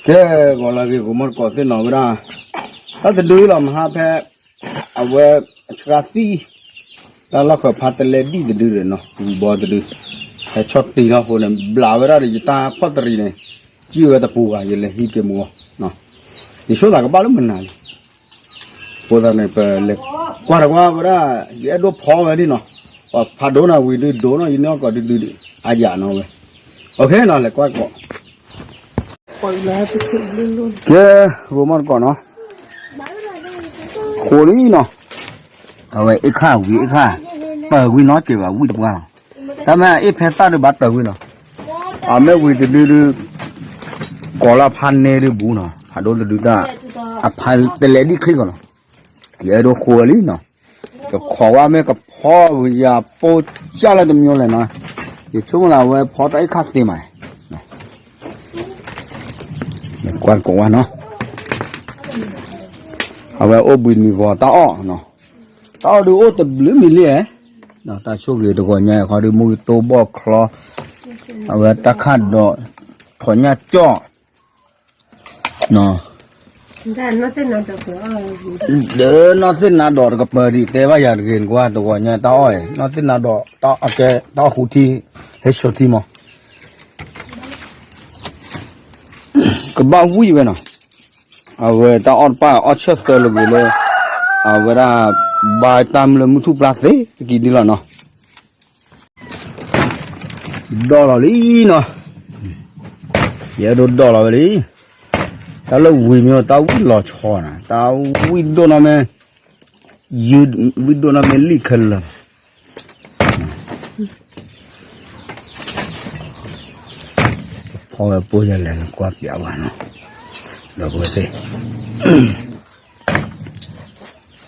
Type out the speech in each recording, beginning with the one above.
တဲဂီၤလၢအဂ့ၤ ဂိၤမီၢ်တကိးသ့ၣ်နီၤဝဲဒၣ် တၢ်တဒုလီၤမဟါဖဲ အဝဲ အဆှါသံ တၢ်လီၢ်ဃၢၤဖးတလဲဒံၣ်တဒုဒီးနီၤ ဝံၤဘီတဒု ဟဲဆီၣ်တံၢ်ထီၣ်အဃိန့ၣ် ဘျးဝဲဒၣ်ဒီးယတၢ်ဖီၣ်တရံးန့ၣ် စံၣ်ဝဲတပူၤဂၤ ယလဲၤဟံးက့ၤမူအီၤ ယဆိသးကဘၣ်လၢမနုၤလဲၣ် အဃိသတးန့ၣ် ပလဲၤကွၢ်တကွၢ်ဝဲဒၣ် ယအဲၣ်ဒိးဖီဝဲဒၣ်နီၤ ပှၤဖးဒိၣ်န့ၣ်ဝံၤဒုးဒိၣ်နီၤ ယန့ၢ်အီၣ်ကိးဒုဒုဒံး အါယၤနီၤဝဲ OK နီၤ လဲၤကွၢ်တကိး ကဲ ဂိၤမီၢ်တကိးနီၤ ဃိလံနီၤ အဝဲအ့ၣ်ခၣ်ဝံၤအ့ၣ်ခၣ် ပၢၤဝံၤနီၤစဲးဘၣ်ဝံၣ်တပှၢ်လီၤ တၢ်မ့ၢ်အ့ၣ်ဖဲသၣ်ဒုးဘၣ်တၢၤဝံၤလီၤ အမ့ၢ်ဝံၤတဒုဒု ကိးလၢဖးနဲဒုးဘူးနီၤ ဖးဒိၣ်တဒုတၢ် အဖးတလဲဒံၣ်ချံၣ်ကီးလီၤ ယအဲၣ်ဒိးဃိဝဲလံနီၤ ကခိးဝဲမ့ၢ်ကဖီကယၤပိၢ်ကၢ်လၢတမံၤလဲၣ်နီၤ ယဆိကမိၣ်လၢအဝဲဖီတၢ်အ့ၣ်ခၣ်သ့မး ကွၢ်ကိးဝဲနီၤ အဝဲအိၣ်ဘှံးနံၤဂီၤတၢ်အီၣ်နီၤ တၢ်အီၣ်ဒုးအိၣ်တဘျုးမံၤလံဧါ တၢ်ဆိၣ်ဂ့ၤတဂီၤညါခီဒုး မူဂံၢ်တိဘီၣ်ချီ အဝဲတၢ်ခၣ်ဒိး ထိးညၣ်ကၠီၣ် ဒီးနီၢ်သ့ၣ်နါဒီးတကပၤဒံး တဲဘၣ်ယၤတဂ့ၤနကွၢ် တဂီၤညါတၢ်အီၣ်အံၤ နီၢ်သ့ၣ်နါဒီး တၢ်အီၣ်ကဲ တၢ်အီၣ်ဃူထံ ဟဲဆိထံမး ကဘၣ်ဝံၣ်ဝဲနီၤ အဝဲတၢ်အီၣ်တပၣ်အီၣ်ဆၢၣ်သၢလၢၤကွံာ်လၢ အဝဲဒၣ် ဘါတၢ်မုၢ်လၢမုၢ်ထူၣ်ပျၢ်သ့တကံဒ်လီၤနီၤ ဒီၣ်လီၤလံနီၤ ယအဲၣ်ဒိးဒီၣ်လီၤဝဲလံ တၢ်လၢဝံၤမ့ၢ်တၢ်ဝံၣ်လီၤဆီနီၤ တၢ်ဝံၣ်ဒိၣ်နီၢ်မ့ၢ် ယုၢ်ဝံၣ်ဒိၣ်နီၢ်မ့ၢ်လံခဲလၢာ် ဖီဝဲပိၢ်ယၤလဲၣ် နကွၢ်ပျးဘၣ်နီၤ ဒီးပဝဲသ့ၣ်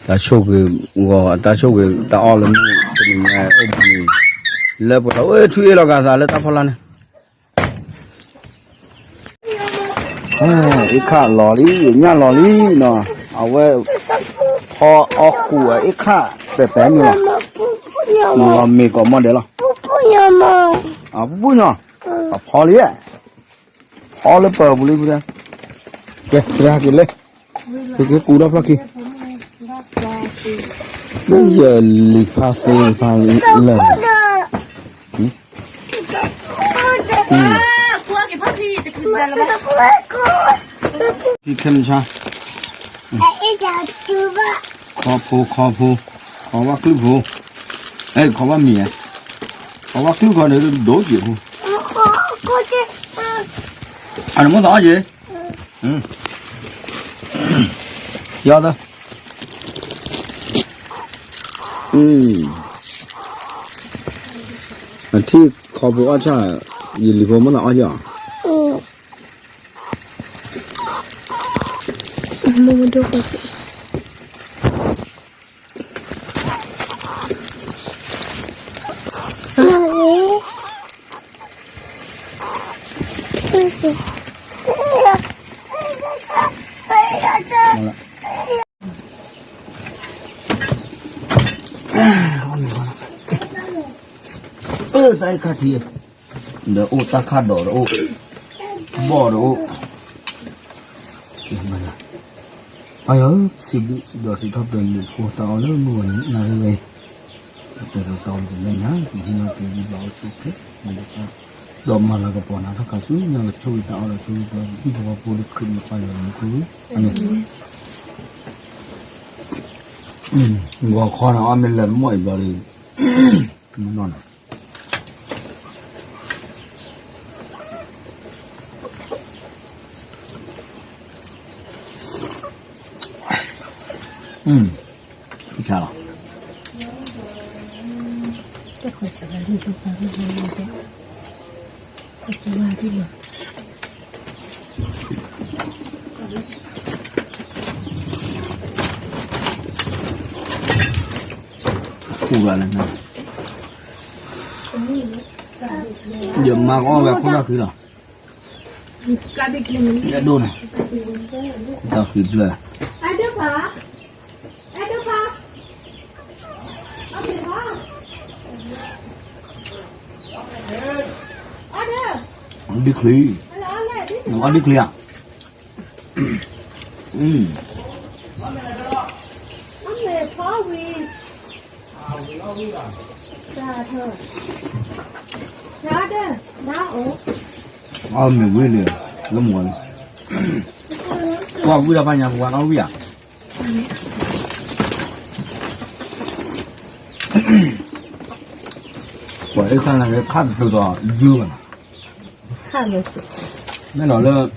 တၢ်ဆိၣ်ဂ့ၤဂီၤ တၢ်ဆိၣ်ဂ့ၤတၢ်အီၣ်လၢမုၢ်တနံၤညါအိၣ်ဘှံးနံၤ လၢပှၤလၢအဝဲထုးအ့ၣ်လီၤကသးလၢတၢ်ဖီလာ်န့ၣ် အ့ၣ်ခၣ်လီၤလံ ညၣ်လီၤလံနီၤ အဝဲ ဖီအီၣ်ဃုာ်အ့ၣ်ခၣ်တဲာ်တဲာ်မ့ၢ်လီၤ လီၤမ့ၤကိးမီၢ်ဒဲးလီၤ အပူၤပူၤညီ အဖီလံ ဖီလၢပၢၤပူၤလံ ကဲ ကဲ က့ၤလဲၤ က့ၤက့ၤကူဒီဖျီၣ်ခံ ယလံၤဖါသ့ဖါလၢာ် ခံခဲမုၢ်ဆါ ခီဖိ ခီဖိ ခီဝဲကျုၢ်ဖိ အဲ ခီဝဲမံၤ ခီဝဲကျုၢ်ခီန့ၣ် ဒိၣ်က့ၤဖိ အန့ၣ်မိၢ်သးအီၣ်က့ၤ ယီၤသၢ အထံၣ်ခီဖိအီၣ်ဆၣ် ယလံၤဖိမိၢ်သးအီၣ်က့ၤအီၤ တၢ်အ့ၣ်ခၣ်ထံ ဒီးအိၣ်တၢ်ခၣ်ဒိးဒီးအိၣ် ဘီၣ်ဒီးအိၣ် အယီၤ စံးဘျုးစံးဒီးစံးထီၣ်ပတြၢၤနံၤဖိတၢ်အီၣ်လၢမုၢ်ဂီၤနံၤနၤလၢအဂ့ၤ တၢ်တဲဒီးတၢ်အီၣ်တက့ၢ်လၢညါ ပဟံးနီၣ်က့ၤဒ်ဘၣ်အိၣ်ဆူၣ်အိၣ်ချ့ ဒီးမၤလၤကပီၤနၤထီၣ်ခါဆူညါ ကဆိၣ်ဂ့ၤတၢ်အီၣ်ဒီးဆိၣ်ဂ့ၤပှၤ ဟံၣ်ဖိဃီဖိလၢခရံာ်မံၤပၢ်ယွၤလၢမူခိၣ်လံ အၤမ့ၣ် ဂီၤခီန့ၣ် အီၣ်မ့ၢ်လၢာ်တမီၢ်အံၤဘျီဒီး မုၢ်နီၢ်နီၢ် ဆါလီၤ ခူၣ်ဂၤလၢနၤ ယမါကအီၣ်ဝဲခိၣ်တၢ်ဃံလီၤ ယဒိၣ်န့ၣ် ခိၣ်တၢ်ဃံဖျၢၣ် ဒ်ချံ နကအီၣ်ဒ်ချံဧါ အီၣ်မ့ၤဝံၤလံ, လၢမုၢ်ဝါလံ, ကွၢ်ဝံၤဒီးဖးညါပဝါနီၣ်ဝံၤဧါ, ပှၤအ့ၣ်ခါန့ၣ် ခါတတုၤဒီးယုၢ်ဘၣ်နီၤ, မ့ၢ်နီၤလၢ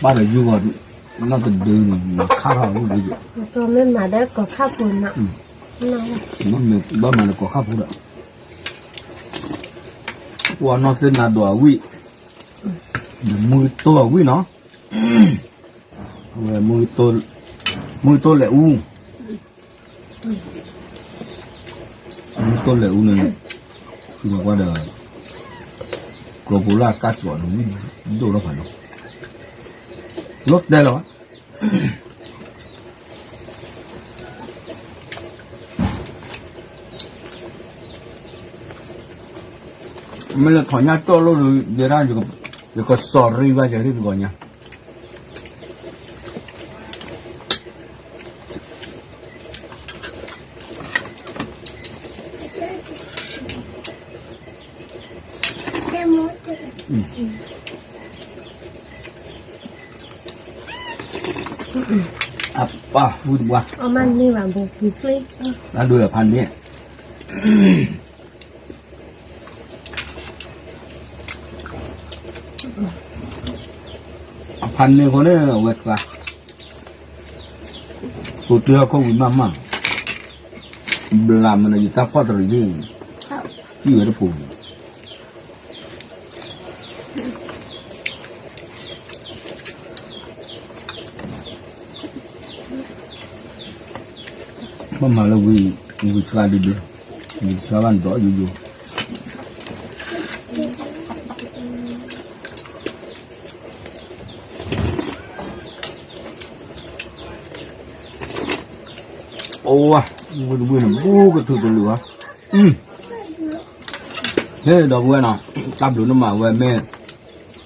ဘၣ်ဒီးယုၢ်ဂီၤ, နီၢ်တဒုန့ၣ် မၤခါထီၣ်ဝံၤဒ်, မ့ၢ်မၤဒီးကီၢ်ခါပူၤနီၤ, ဘၣ်မၤဒီးကီၢ်ခါပူၤဒီး, ပှၤနီၢ်သ့ၣ်နၤဒိးအဝံၣ်, မုၢ်တိၢ်အဝံၣ်နီၤ, အဝဲ, မုၢ်တိၢ်လဲၤအူ, မုၢ်တိၢ်လဲၤအူန့ၣ်, ဃုမၤကွၢ်ဒီး, ကျိၤဖိလၢအကါကၠီၤန့ၣ် ဝံၣ်ဒိၣ်ထီၣ်ဖးဒိၣ်, လီၤတဲလီၤဘၣ်, မ့ၢ်လၢထီၣ်ညၣ်ကၠီၣ်လိၣ်ဒီး ဒဲဒၣ်, ယကစီၤရံဘၣ်ယရံပကီၢ်ညါ အပၢ်ဝံၣ်တဘှါ, အမ့ၢ်ဘၣ်ဘိ, အဒိအဖးန့ၣ်, အဖးန့ၣ်ဃိန့ၣ် အဝဲသး, သိးတုၤဟီၣ်ခိၣ်ဝံၤမးမး, ဘျးမနုၤယတၢ်ဖီၣ်တရံးဒ်, ဟံၣ်ဝဲတပူၤန့ၣ် ဘၣ်မၤလၢဝံၤ, ဝံၤဆှါဒုဒု, ဝံၤဆှါဘၣ်ဒီးယိယိ, အိၣ်ဝါ, ဝံၤတဝံၤန့ၣ် ဘူးကထုးတလုာ်ဘၣ်, ဟဲဒီပုၢ်ဝဲၢ်နီၤ, တၢ်ဘျုးန့ၣ်မးဝဲမ့ၢ်,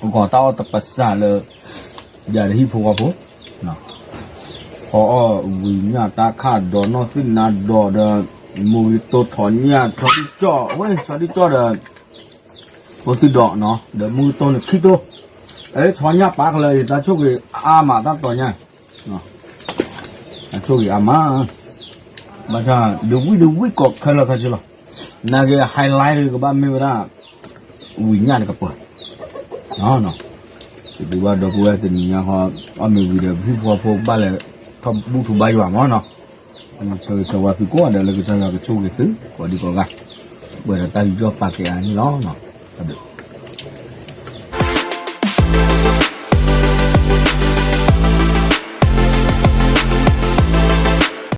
အဂီၢ်တၢ်အီၣ်တပစၢ်လၢ, ယၤတဟံၣ်ဖိဃီဖိ, ဖီအီၣ်ဝံၤညၣ်တၢ်ခၣ်ဒီးနီၢ်သ့ၣ်နါဒီးဒီး, မူဂံၢ်တိၢ်ထီၣ်ညၣ်ထီၣ်ဒံၣ်ကၠီၣ်, အဝဲထီၣ်ဒံၣ်ကၠီၣ်ဒီး, အိၣ်သုဒီးနီၤ, ဒီးမူဂံၢ်တိၢ်န့ၣ်ခံတိၢ်, အဲၣ်ဆီညၣ်ပာ်ကလၢာ်အံၤ တၢ်ဆိၣ်ဂ့ၤအါမးတၢ်တီၤညါ, တၢ်ဆိၣ်ဂ့ၤအါမး, ဘၣ်ဆၣ်, ဒုးဝံၣ်ဒုးဝံၣ်ကိးခဲလၢာ်ခဲဆ့လီၤ, နာ်က့ highlight ကဘၣ်မ့ၢ်ဝဲဒၣ်, ဝံၤညၣ်တကပၤ, စံးဘျုးဘၣ်ဒီပုၢ်ဝဲၢ်တနံၤညါဃီ, အီၣ်မ့ၤဝံၤဒီး ဟံၣ်ဖိဃီဖိဘၣ်လဲၤ, ထီၣ်ဘူၣ်ထူဘါယွၤမးနီၤ, ဆၢဂ့ၤဆၢဝါသုကိးဂၤဒဲးလၢကစၢ်ယွၤကဆိၣ်ဂ့ၤသု, ကိးဒံကိးဂၤ, ပှဲၤဒီးတၢ်ယူးယီၣ်ပာ်ကဲအါန့ၣ်လီၤ, တၢ်ဘျုး